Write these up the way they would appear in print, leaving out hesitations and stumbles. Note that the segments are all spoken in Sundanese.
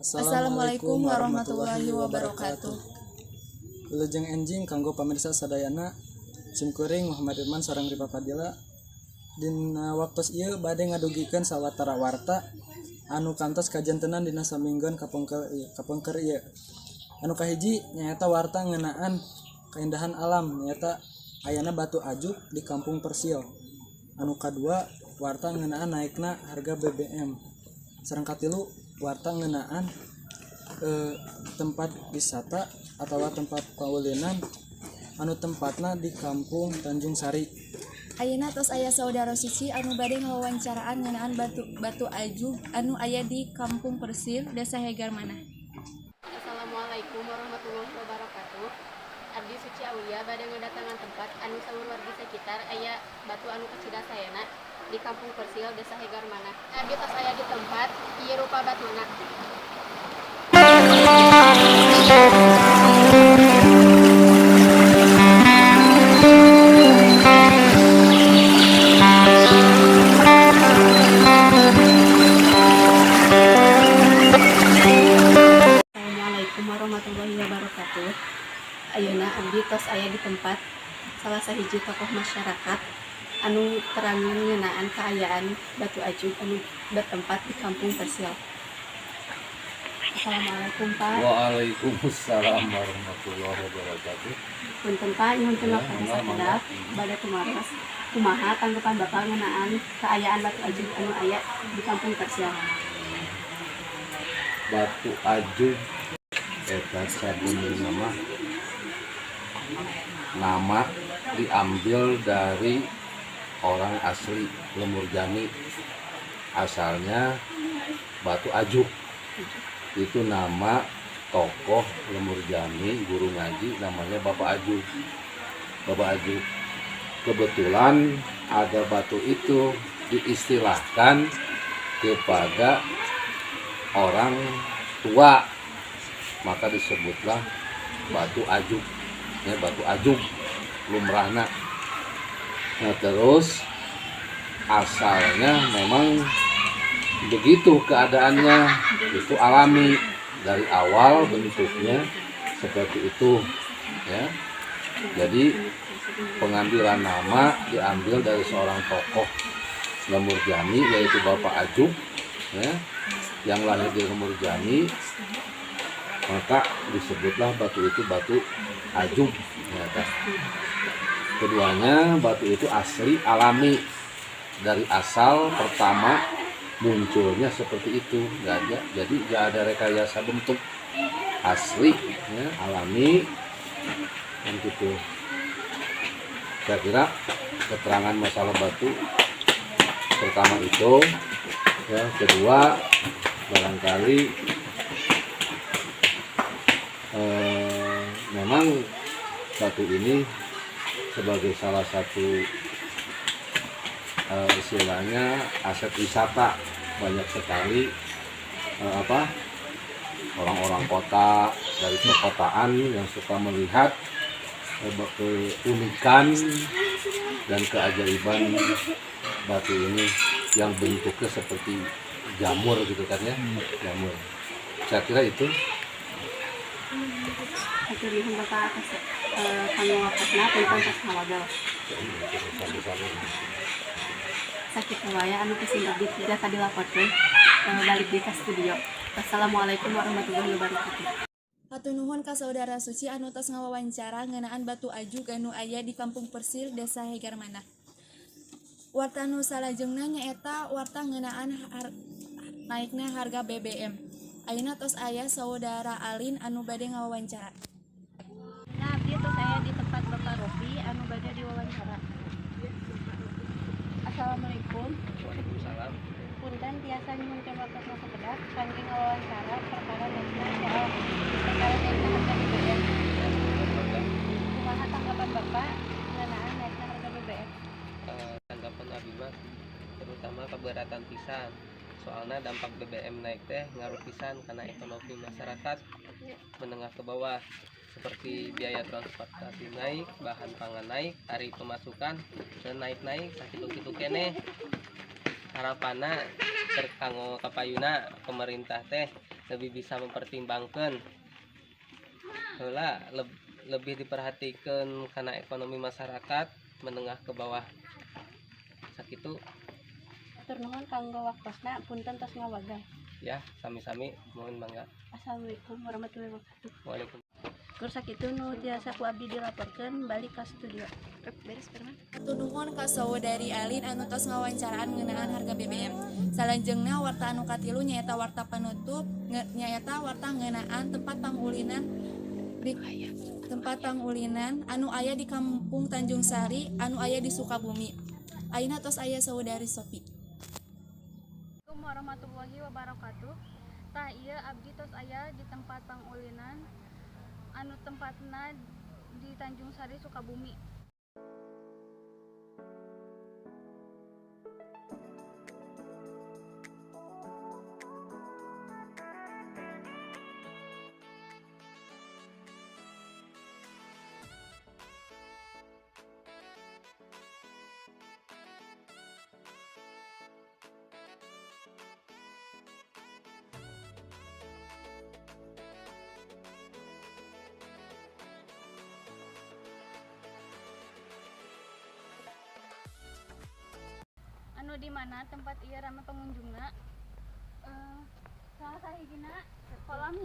Assalamualaikum warahmatullahi wabarakatuh. Wilujeng enjing kanggo pamirsa sadayana. Simkuring Muhammad Irman sareng Ripa Fadila. Dina waktos ieu bade ngadugikeun sawatara warta anu kantos kajantenan dina saminggon kapengker ieu. Anu kahiji nyaeta warta ngeunaan kaindahan alam, nyaeta ayana batu ajuk di Kampung Persil. Anu kadua warta ngeunaan naikna harga BBM. Sareng katilu warta ngeunaan tempat wisata atau tempat paulinan anu tempatna di Kampung Tanjung Sari. Ayeuna tos aya saudara Suci anu bade ngawawancaraan ngeunaan batu ajug anu aya di Kampung Persil, Desa Hegarmanah. Assalamualaikum warahmatullahi wabarakatuh. Abdi Suci Aulia bade ngadatangan tempat anu saur wargi sekitar aya batu anu kacida saena di Kampung Persil, Desa Hegarmanah. Abdi tos aya di tempat ieu rupa batuna. Assalamualaikum warahmatullahi wabarakatuh. Ayeuna abdi tos aya di tempat salah sahiji tokoh masyarakat anu terangin ngeunaan kaayaan batu ajug anu bertempat di Kampung Persil. Assalamualaikum, Pak. Waalaikumsalam warahmatullahi wabarakatuh. Punten, Pak, nyuhunkeun Ya, waktu mangga, sakedap mangga. Bade tumaros. Kumaha tanggapan Bapak ngeunaan kaayaan batu ajug anu aya di Kampung Persil? Batu ajug eta sabenerna mah nama diambil dari orang asli Lembur Jami, asalnya batu ajuk itu nama tokoh Lembur Jami, guru ngaji namanya Bapak Ajuk. Bapak Ajuk kebetulan ada batu itu diistilahkan kepada orang tua, maka disebutlah batu ajuk ya, batu ajuk lumrahna. Nah, terus asalnya memang begitu keadaannya, itu alami dari awal bentuknya seperti itu ya. Jadi pengambilan nama diambil dari seorang tokoh Lembur Jami, yaitu Bapak Ajuk ya, yang lahir di Lembur Jami, maka disebutlah batu itu batu ajuk ya kan. Keduanya, batu itu asli alami dari asal pertama munculnya seperti itu, nggak ada, jadi nggak ada rekayasa bentuk, asli ya, alami kan gitu. Saya kira keterangan masalah batu pertama itu ya. Kedua, barangkali memang batu ini sebagai salah satu istilahnya aset wisata, banyak sekali apa, orang-orang kota dari perkotaan yang suka melihat keunikan dan keajaiban batu ini yang bentuknya seperti jamur gitu kan ya, jamur. Saya kira itu. Hatur nuhun, Bapak, atas kanggo waktosna, punten tos ngawagel. Sami-sami. Sakitu wae anu ku sim abdi tiasa dilaporkeun. Balik deui ka studio. Wassalamualaikum warahmatullahi wabarakatuh. Hatur nuhun ka saudara Suci anu tos ngawawancara ngeunaan batu ajug anu aya di Kampung Persil, Desa Hegarmanah. Warta nu salajengna nyaeta warta ngeunaan naikna harga BBM. Ayeuna tos aya saudara Alin anu bade ngawawancara. Nah, abdi tos aya di tempat Bapak Rofi anu bade diwawancara. Assalamualaikum. Waalaikumsalam. Punten, tiasa nyuhunkeun waktosna sakedap kangge ngawawancara perkara naikna soal perkara naikna harga BBM? Kumaha tanggapan Bapak ngeunaan naikna harga BBM? Tanggapan abi mah terutama keberatan pisan, soalnya dampak BBM naik teh ngaruh pisan karena ekonomi masyarakat menengah ke bawah, seperti biaya transportasi naik, bahan pangan naik, hari pemasukan dan naik-naik sakitu-kitu keneh. Harapanna kanggo kapayuna, pemerintah teh lebih bisa mempertimbangkan heula, lebih diperhatikan karena ekonomi masyarakat menengah ke bawah, sakitu. Hatur nuhun kanggo waktosna, punten tos ngawagel. Ya, sami-sami, mohon bangga. Assalamualaikum warahmatullahi wabarakatuh. Waalaikumsalam. Kur sakitu nu tiasa ku abdi dilaporkeun, balik ka studio. Beres, Firman. Hatur nuhun ka saudari Alin anu tos ngawancaraan ngeunaan harga BBM. Salajengna warta anu katilu nyaeta warta penutup, nyaeta warta ngeunaan tempat pangulinan anu aya di Kampung Tanjung Sari anu aya di Sukabumi. Ayeuna tos aya saudari Sofi. Assalamualaikum warahmatullahi wabarakatuh. Tah, ieu abdi tos aya di tempat pangulinan anu tempatna di Tanjung Sari, Sukabumi. Anu di mana tempat ieu rame pengunjungna. Salah sahijina kolam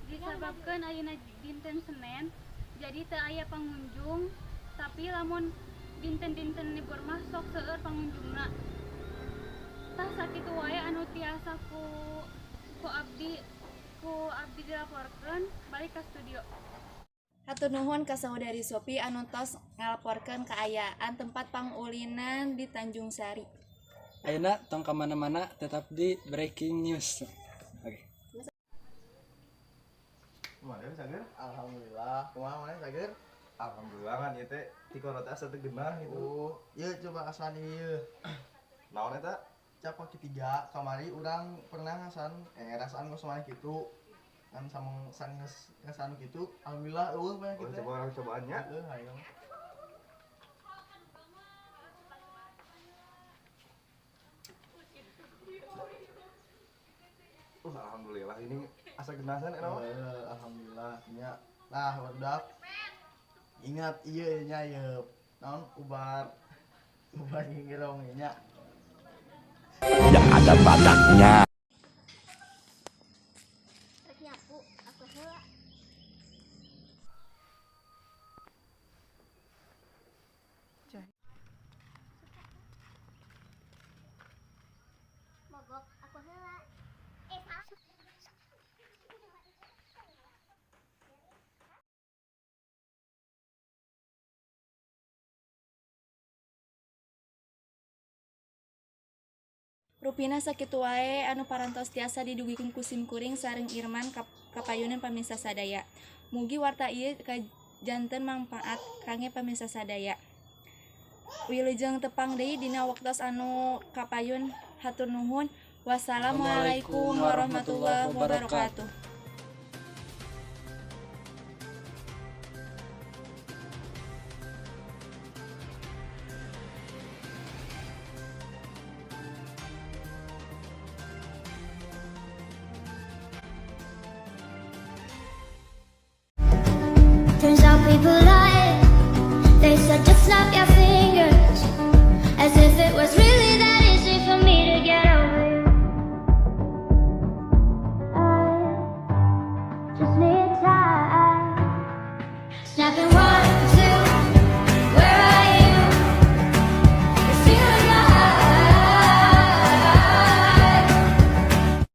disababkeun ayeuna dinten Senin jadi teu aya pengunjung, tapi lamun dinten-dinten libur mah sok seueur pengunjungna. Tah, sakitu wae anu tiasa ku abdi dilaporkeun, balik ka studio. Hatur nuhun ka saudari Sofi anu tos ngalaporkeun kaayaan tempat pangulinan di Tanjung Sari. Ayeuna tong kamana-mana, tetap di Breaking News. Oke. Mana cager? Alhamdulillah. Kumaha maneh, cager? Alhamdulillah kan ieu teh tikoro teh asa teu geunah gitu. Oh, ieu coba asan ieu. Naon eta? Cap kaki tiga kamari urang pernah ngasan rasaan ngos maneh kitu. Kan sama san nges ngasan kitu. Alhamdulillah euweuh banyak Oh, kitu. coba urang cobaan nya. Heeh, ayo. Alhamdulillah ini asa geunahan eta mah. Heeh, alhamdulillah nya. Nah, barudak. Ingat ieu nya ieu. Naon, ubar ubar ngingerong nya. Yang ada badaknya. Rek nyapu, aku heula. Mogok, aku heula. Eh, salah. Rupina sakitu wae anu parantos tiasa didugikeun ku sim kuring sareng Irman kapayunan pamirsa sadaya. Mugi warta ieu kajanten mangpaat kangge pamirsa sadaya. Wilujeng tepang deui dina waktos anu kapayun, hatur nuhun. Wassalamualaikum warahmatullahi wabarakatuh. Turns out people lie. They said just snap your fingers. As if it was really that easy for me to get over you. I Just need